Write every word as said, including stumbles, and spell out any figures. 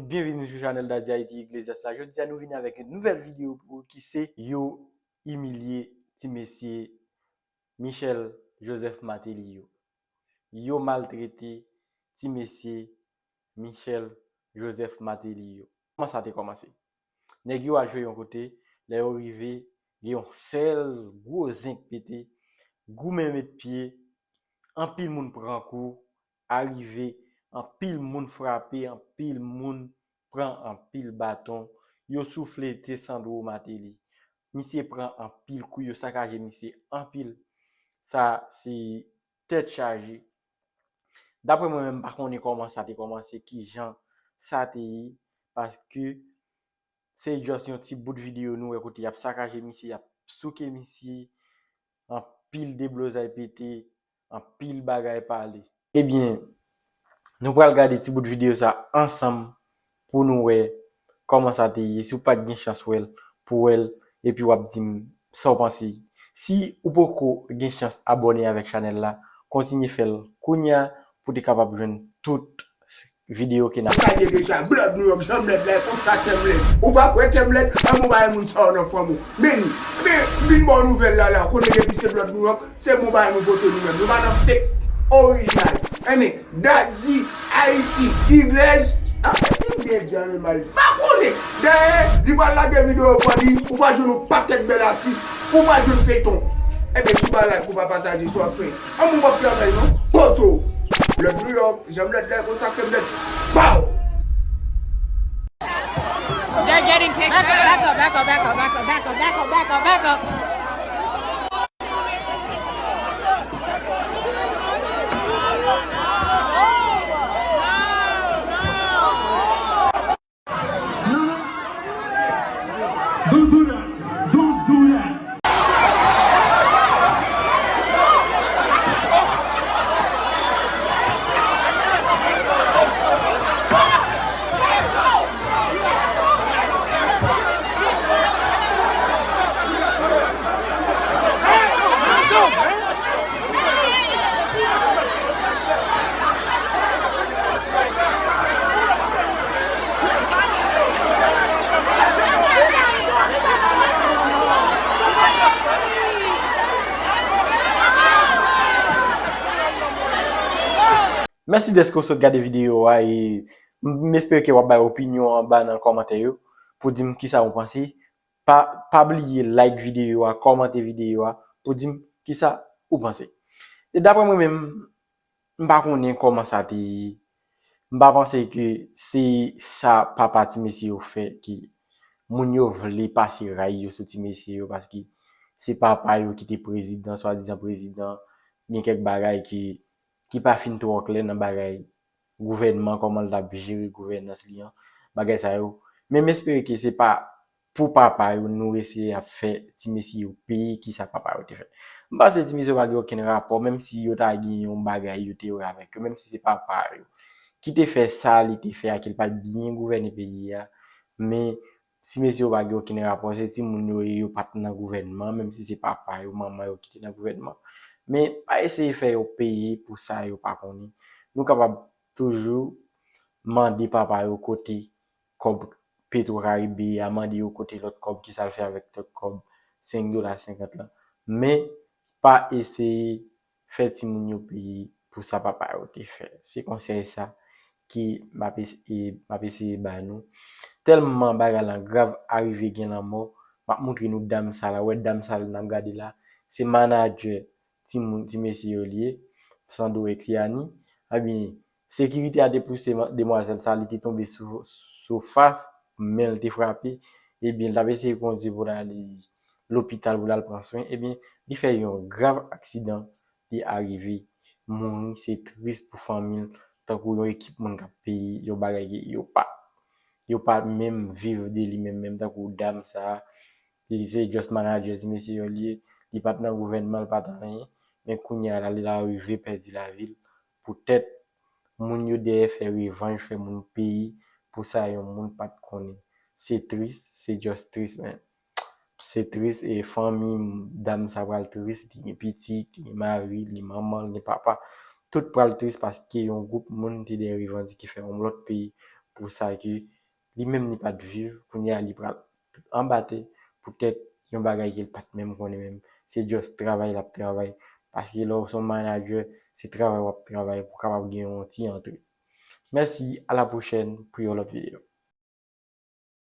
Byenvini sou chanèl Daddy Haïti Iglesias la. Jodi a nou vini avèk yon nouvèl videyo pou ou ki se yo imilye ti mesye Michel Joseph Martelly yo. Yo maltrete ti mesye Michel Joseph Martelly yo. Kòman sa te kòmanse? Nèg yo al jwe yon kote, lè yo rive, gen yon sèl gwo zen k pete, goumen met pye, anpil moun pran kou, arive, anpil moun frape, anpil moun pran anpil baton, yo souflete Sandro Martelly. Misye pran anpil kou, yo sakaje misye anpil. Sa se tèt chaje. Daprè mwen menm, m pa konnen kòman sa te kòmanse, ki jan sa te ye, paske se just yon ti bout videyo nou wè kote y ap sakaje misye, y ap souke misye, anpil deblozay pete, anpil bagay pale. Ebyen, nou pral gade ti bout videyo sa ansanm pou nou wè kòman sa te ye. Si w pa t gen chans wè l, pou wè l, epi w ap di m sa w panse. Si ou poko gen chans abòne avèk chanèl la, kontinye fè l kounye a pou w te kapab jwenn tout videyo ke n ap. Sa ye deja, Blood New York, jan m lèd la, e konsa kè m lèd. Ou pa kwè kè m lèd? An, mwen bay moun sa yo nan fanm ou. Men, men, vin ba w nouvèl la, la, konnen depi se Blood New York, se mobile nou pote nou menm. Nou pa nan fake, orijinal. Enben, Daddy Haïti Iglesias. Ah, ki byen djan mal. Pa konnen. Dayè, li pral lage videyo pou li, ou pral jwenn yon pakèt bèl atis, ou pral jwenn feyton. Enben, si w pa like, ou pa pataje, sa w ap fè? An, moun p ap travay, non? Pozo. Blood New York, jan m lèd la, e konsa kè m lèd. Pow! They're getting kicked out. Back up, back up, back up, back up, back up, back up, back up, back up. Don't do that. Don't do that. Mèsi dèske w sot gade videyo a e m, m espere ke w ap bay opinyon anba nan kòmantè yo pou di m kisa ou panse. Pa, pa bliye like videyo a, kòmante videyo a pou di m kisa ou panse. E daprè mwen menm, m pa konnen kòman sa te ye. M pa panse ke se sa papa ti mesye yo fè ki moun yo vle pase ray yo sou ti mesye yo, paske se papa yo ki te prezidan, swadizan prezidan, gen kèk bagay ki, ki pa fin twò klè nan bagay gouvènman, kòman l t ap jere gouvènans li an, bagay sa yo. Men m espere ke se pa pou papa yo nou eseye ap fè ti mesye yo peye kisa papa yo te fè. M panse ti mesye yo pa gen okenn rapò, menm si yo ta gen yon bagay yo te wè avèk yo, menm si se papa yo ki te fè sa li te fè a, ke l pa t byen gouvène peyi a, men ti mesye yo pa gen okenn rapò, se timoun yo ye, yo pa t nan gouvènman, menm si se papa yo, manman yo ki te nan gouvènman. Men pa eseye fè yo peye pou sa yo pa konnen. Nou kapab toujou mande papa yo kote kòb Petro Caribe a, mande yo kote lòt kòb, kisa l fè avèk lòt kòb senk dola senkant lan. Men pa eseye fè timoun yo peye pou sa papa yo te fè. Se konsèy sa ki m ap es-, e, m ap eseye ba nou. Tèlman bagay lan grav, arive gen lanmò, m ap montre nou dam sa la. Wè dam sa la n ap gade la, se manadjè timoun, ti mesye yo li ye, Sandro Ex Yani. Ebyen, sekirite a te pouse ma-, demwazèl sa, li te tonbe sou, sou fas, men l te frape. Ebyen, l t ap eseye kondui pou l ale lopital pou l al pran swen. Ebyen, li fè yon grav aksidan, li arive mouri. Se tris pou fanmi l, tankou yon ekip moun k ap peye yon bagay ke yo pa, yo pa menm viv de li menm, menm tankou dam sa a. Li se just manadjè ti mesye yo li ye. Li pa t nan gouvènman, li pa t anyen. Men kounye a la, li la rive pèdi lavi l poutèt moun yo dèyè fè revanj, fè moun peye pou sa yon moun pa t konnen. Se tris, se just tris, men se tris e fanmi dam sa pral tris, li gen pitit, li gen mari, li manman, li gen papa. Tout pral tris paske yon gwoup moun te dèyè revandike fè yon lòt peyi pou sa ke li menm li pa t viv, kounye a li pral anba tè poutèt yon bagay ke l pa t menm konnen menm. Se just travay l ap travay. Paske lè w se yon manager, se travay w ap travay pou w kapab gen yon ti antre. Mèsi, a la pwochèn pou yon lòt videyo.